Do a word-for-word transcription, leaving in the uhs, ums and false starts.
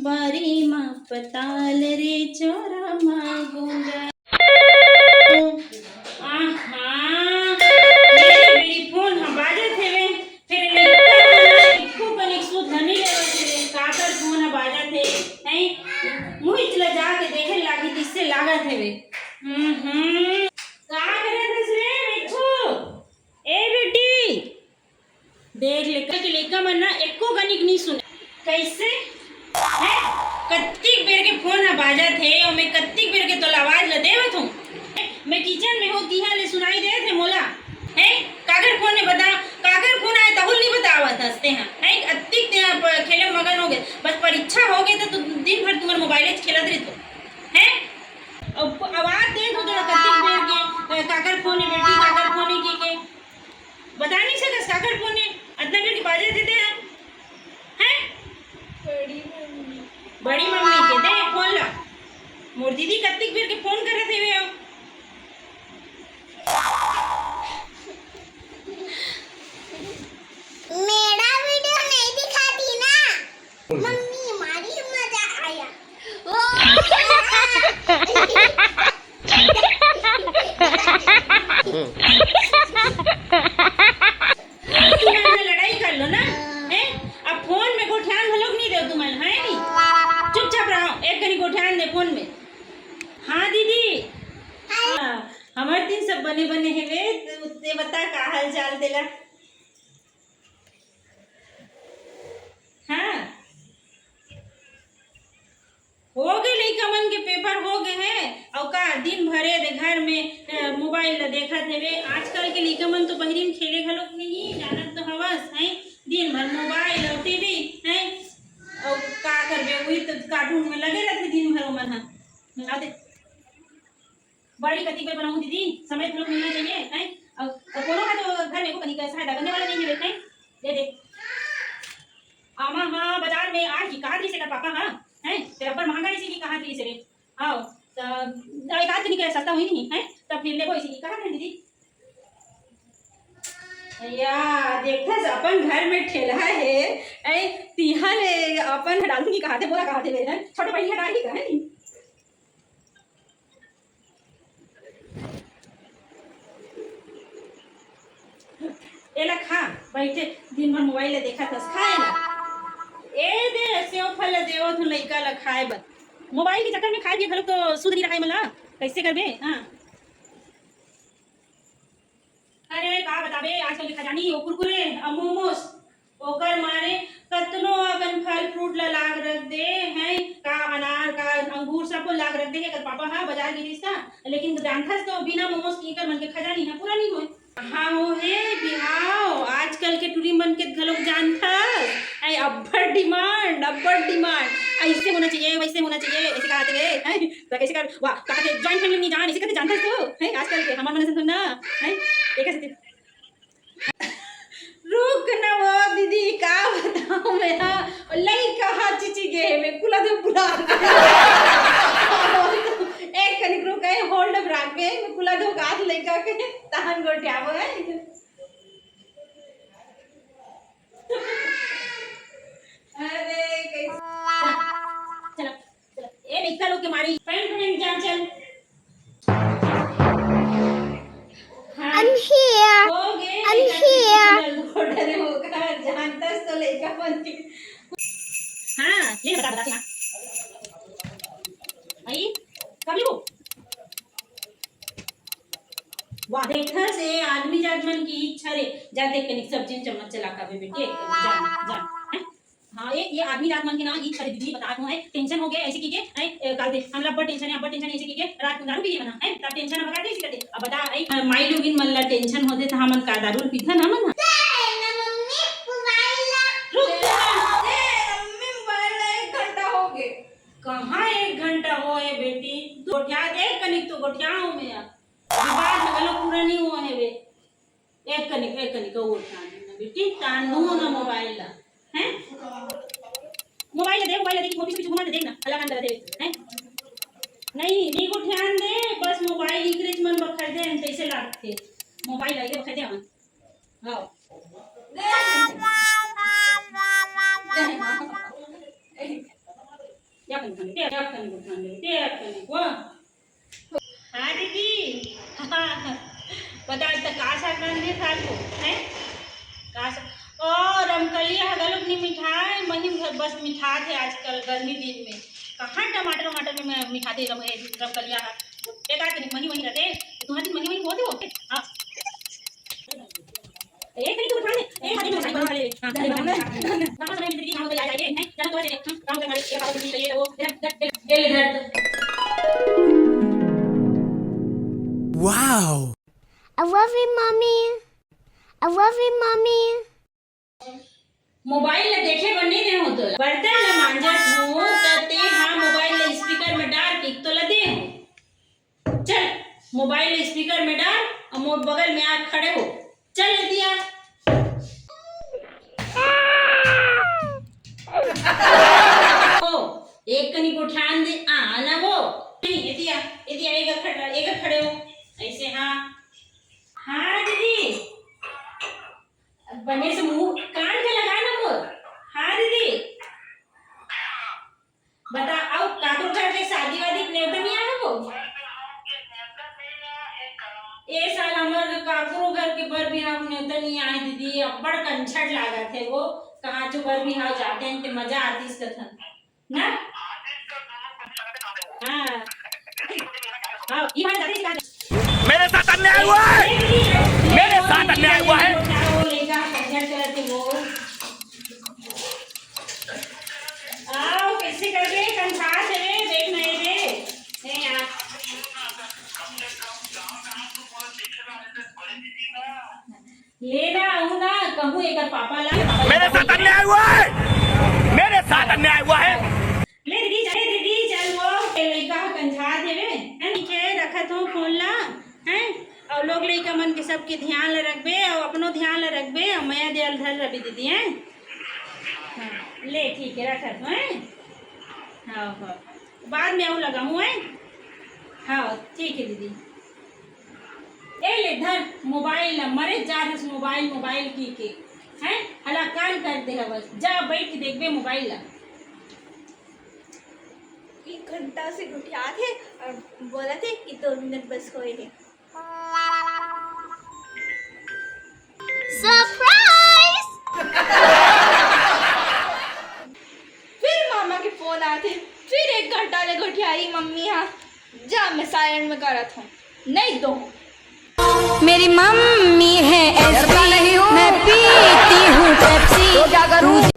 बारी म पताल रे चौरा म गोंदा। आहा, ये मेरी फोन ह बाजत हेवे, फेर एला इतना एको कनिक सुध नइ लेवत हेवे, काकर फोन ह बाजत हे, हैं? मुहिच ल जाके देखे लागी, तिससे लागत हेवे। हम्म, का करत हस रे मिठू? ए बेटी, देख ले, कल के लइका मन ना एको कनिक नी सुने। कइसे? हैं? कत्तिक बेर के फोन ह बाजत हे, अउ मैं कत्तिक बेर के तोला आवाज ल देवत हूँ। मैं किचन में हूँ, तिहा ले सुनाई देत हे मोला। हैं? काकर फोन हे बता, काकर फोन आय तहू ल नी बतावत हस तेहा। हैं? अत्तिक तेहा प-, खेले में मगन होगे। बस परीक्षा होगे त तू दिन भर तुमन मोबाइले च खेलत रहिथो। हैं? अउ प-, आवाज देत हो तोला कत्तिक बेर के, अ, काकर फोन हे बेटी, काकर फोन हे के, के। बता नहीं सकस काकर फोन हे, अतना बेर के बाजे देते हैं, हैं? बड़ी मम्मी। बड़ी मम्मी के दे फोन ला। मोर दीदी कत्तिक बेर के फोन करत हेवे हो। मेरा वीडियो नहीं दिखाती ना। मम्मी, मारी मजा आया। ओ। तुमन ह लड़ाई कर लो ना, हैं? अब फोन में गोठियान घलोक नहीं देव तुमन, है नी? चुपचाप रहो, एक कनी गोठियान दे फोन में। हाँ दीदी, हाँ, हमर दिन सब बने बने हेवे, ते बता का हाल चाल तेला? हाँ। हो गे लइका मन के पेपर हो गे हे, अउ का दिन भरे दे घर में, अ, मोबाइल ल देखत हेवे। आजकल के लइका मन तो बहिरी में खेले घलोक नहीं, जानत तो हवस, हैं? दिन भर मोबाइल अउ टीवी, हैं? अउ का करबे, वही तो कार्टून में लगे रहते दिन भर ओमन ह। आते बड़ी कतिक बेर बनाऊं दीदी, समय घलोक मिलना चाहिए, हैं? अउ, अउ कोनो का तो घर में एको कनी का सहायता करने वाला नहीं है, हैं? दे दे। आमा हा बाजार में आज ही कहा थी से कर पापा हा, हैं? तेरा ऊपर महंगा नहीं सी की कहा थी से रे। आओ, त एक आध कनी का सस्ता हुई नहीं, हैं? तब फिर लेबो इसी की कहा थी दीदी। या, देखथस, अपन घर में ठेला हे, ऐ, तिहा ले अपन डालू नहीं कहा थे, बोला कहा थे, हैं? छोटे बहिनी हटा ही का, है नहीं? एला खा, बइठे दिन भर मोबाइल ल देखत हस, खा एला। ए दे, सेव फल ल देवत हूँ लइका ल खाए बर। मोबाइल के चक्कर में खाए पिए घलोक तो सुध नहीं रहा है मला, कइसे करबे? हाँ। अरे का बताबे, आजकल के खजानी, ओ कुरकुरे, अउ मोमोस, ओकर मारे कतनो अकन फल फ्रूट ल लाग रख दे, हैं, का अनार, का अंगूर, सबो लाग रख दे, एकर पापा ह बाजार गे रिहिस त, लेकिन जानथस तो बिना मोमोस के एकर मन के खजानी ह पूरा नइ होय। हाँ हो हे बिहाव, आजकल के टूरी मन के घलोक जानथस, ऐ अब्बड़ डिमांड, अब्बड़ डिमांड, ऐसे होना चाहिए, वैसे होना चाहिए, ऐसे कहा थे, हैं, त कैसे कर, वाह, कहा थे ज्वाइंट फैमिली में नहीं जान, ऐसे कहते जानथस तो, हैं, आजकल के हमार मन से सुन ना, हैं, एक ऐसे रुक न वो दीदी, का बताऊं मैं, हाँ, लइका हा चिची गे हे, मैं कुला दे बुला। एक कनिक रुक, ए, होल्ड में राख बे, मैं कुला दे कात लइका के, तहन गोठियाबो, हैं। अरे, कैसे? चला, चला। ए, लइका लोग के मारी। पैंट पहन के आ, चल। हाँ। I'm here। हो गे, I'm लइका here। के गोठियान होगा, जानथस तो लइका मन के। हाँ, ले बता, बता, सुना। भाई, कब लेबो? वाह, देखथस, ए आदमी जात मन के इच्छा रे। जा देख कनिक सब्जी में चम्मच चला के आबे बेटी, एक कनिक, जा, जा, हैं? हाँ, ए, ए आदमी जात मन के ना इच्छा रे दीदी, बतात हूँ, हैं? टेंशन हो गे, ऐसे की के, हैं? ए, काल दे, हमला अब्बड़ टेंशन हे, अब्बड़ टेंशन हे, ऐसे की के, रात में दारू पी के मना, हैं? तब टेंशन ह भगाथे, ऐसे करथे। अब बता, हैं? माई लोगिन मन ला टेंशन होथे, त हमन का दारू ल पीथन हमन ह? दे ना मम्मी, मोबाइल ला। रुक ना, दे ना मम्मी, मोबाइल ला, एक घंटा हो गे। कहाँ एक घंटा होए बेटी? गोठिया दे कनिक तो गोठियाहूँ मैं अब। अभी बात ह घलो पूरा नहीं हुआ है बे। एक कनिक, एक कनिक, अउ गोठिया दे ना बेटी, तान दू ना मोबाइल ला। हैं? मोबाइल दे, मोबाइल दे, पीछे पीछे घुमा दे, देख ना, हल्ला करत रहिथे, हैं? नहीं, नहीं गोठियान दे, बस मोबाइल इकरेच मन बखर दे, कैसे लागथे? मोबाइल आइए बखर दे हमन। हाँ। दे। दे। दे, अब तनी को ध्यान दे, दे, अब तनी को। हाँ दीदी, हाँ। बता, त का साग रांधे साग को, हैं? का सा-, ओ, रमकलिया ह घलोक नी मिठाय, महीन भर बस मिठाथे आजकल गर्मी दिन में। कहाँ टमाटर वमाटर में मिठाथे रम-, ए, रमकलिया ह? बेकार के महीन महीन रथे, तुम्हारे दिन महीन महीन होते हो? हाँ। एक मिनट उठा ले, एक हाथ में उठा ले। हाँ, चलो, हम लोग पापा समय में काम पे आ जाएंगे, हैं? चलो, तो हम काम पे हमारे ये पापा जी चाहिए, वो दे, दे, दे, दे, दे। Wow! I love you, mommy. I love you, mommy. Mobile ला देखे बर नहीं दे हो तो। बर्तन ला मांजत हो, त ते हा मोबाइल ला स्पीकर में डाल के तो ला दे हो। चल, मोबाइल स्पीकर में डाल और मोर बगल में आ खड़े हो। चल, एतिया। ओ, एक कनी को ठान दे, आ, ना वो। नहीं, एतिया, एतिया, एक खड़े, एक खड़े हो। ऐसे, हाँ। हाँ, दीदी। बने से मुंह, कान के लगा ना वो। हाँ, दीदी। बता, अउ काकरो घर के शादी वादी के नेवता नहीं आए हो? ए साल हमर काकरो घर के बर बिहाव नेवता नहीं आए दीदी, अब्बड़ कंझट लागत हे वो। कहाँ चो बर बिहाव जाते हैं ते मजा आतीस कथन ना। हाँ। हाँ, ये हमारे दादा जी का मेरे साथ अन्याय हुआ है। मेरे साथ अन्याय हुआ है। वो लइका कंझट करत हे वो। आओ, कैसे कर दे, कंझा से रे, देख नहीं रे। नहीं, आ। ले ना, आऊ ना, कहूँ एकर पापा ला। मेरे साथ अन्याय हुआ है। मेरे साथ अन्याय हुआ है। ले दीदी, चल, ले दीदी, चल वो, ए लइका ह कंझा देवे, हैं? ठीक है, रखत हो फोन ला, हैं? और लोग लइका मन के सबके ध्यान ला रखबे, और अपनो ध्यान ला रखबे, और मया दया ल धर रबे दीदी, हैं? हाँ, ले, ठीक है, रखत हो, हैं? हाँ, हाँ। बाद में आऊ लगाऊँ, हैं? हाँ, ठीक है दीदी। ए ले धर मोबाइल ला, मरे जा रहिस मोबाइल, मोबाइल की के, हैं? हलाकान कर दे हवस, जा बैठ के देखबे मोबाइल ला। एक घंटा से गोठियात हे और बोलत हे कि दो मिनट बस होए हे। Surprise! फिर मामा के फोन आथे, फिर एक घंटा ले गोठियाही मम्मी हा। जा, मैं साइलेंट में करत हूँ, नहीं दो। मेरी मम्मी है ऐसी, मैं पीती हूँ पेप्सी।